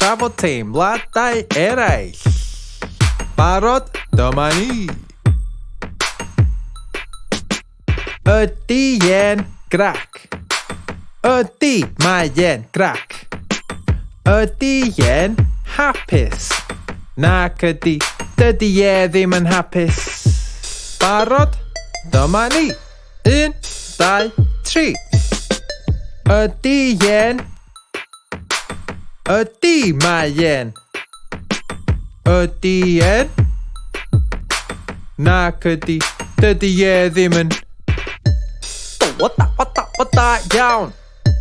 trafod teimladau eraill. Barod? Dyma ni! Ydy e'n grac? Ydy, mae e'n grac. Ydy e'n hapus? Nac ydy, dydy e ddim yn hapus. Barod? Dyma ni! 1, 2, 3. Ydy e'n... Ydy, mae e'n... Ydy e'n... Nac ydy, dydy e ddim yn... O, da, o, da, o, da iawn!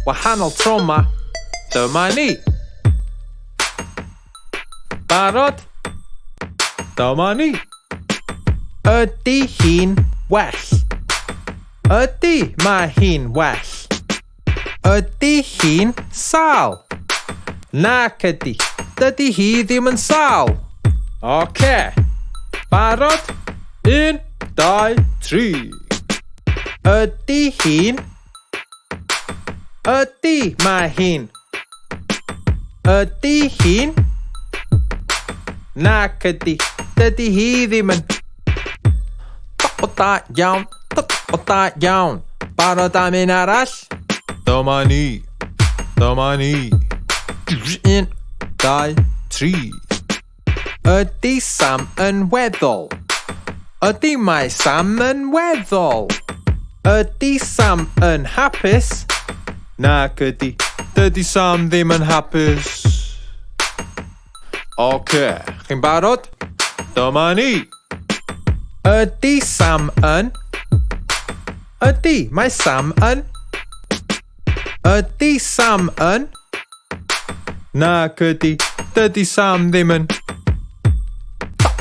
Wahanol tro 'ma. Dyma ni! Barod? Dyma ni! Ydy hi'n well? Ydy, mae hi'n well. Ydy hi'n sâl? Nac ydy, dydy hi ddim yn sâl. Oce. Barod? 1, 2, 3. Ydy hi'n... Ydy, mae hi'n... Ydy hi'n... Nac ydy, dydy hi ddim yn... O da iawn, o da iawn. Barod am un arall? Dyma ni, dyma ni. 1, 2, 3. Ydy Sam yn weddol? Ydy mae Sam yn weddol. Ydy Sam yn hapus? Nac ydy, dydy Sam ddim yn hapus. Oce, chi'n barod? Dyma ni! Ydy Sam yn... Ydy, mae Sam yn... Ydy Sam yn... Nac ydy, dydy Sam ddim yn...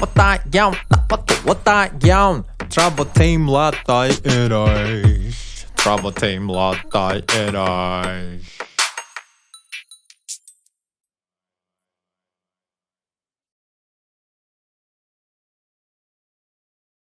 O da iawn, o da iawn. Trafod teimladau eraill. Trafod teimladau eraill.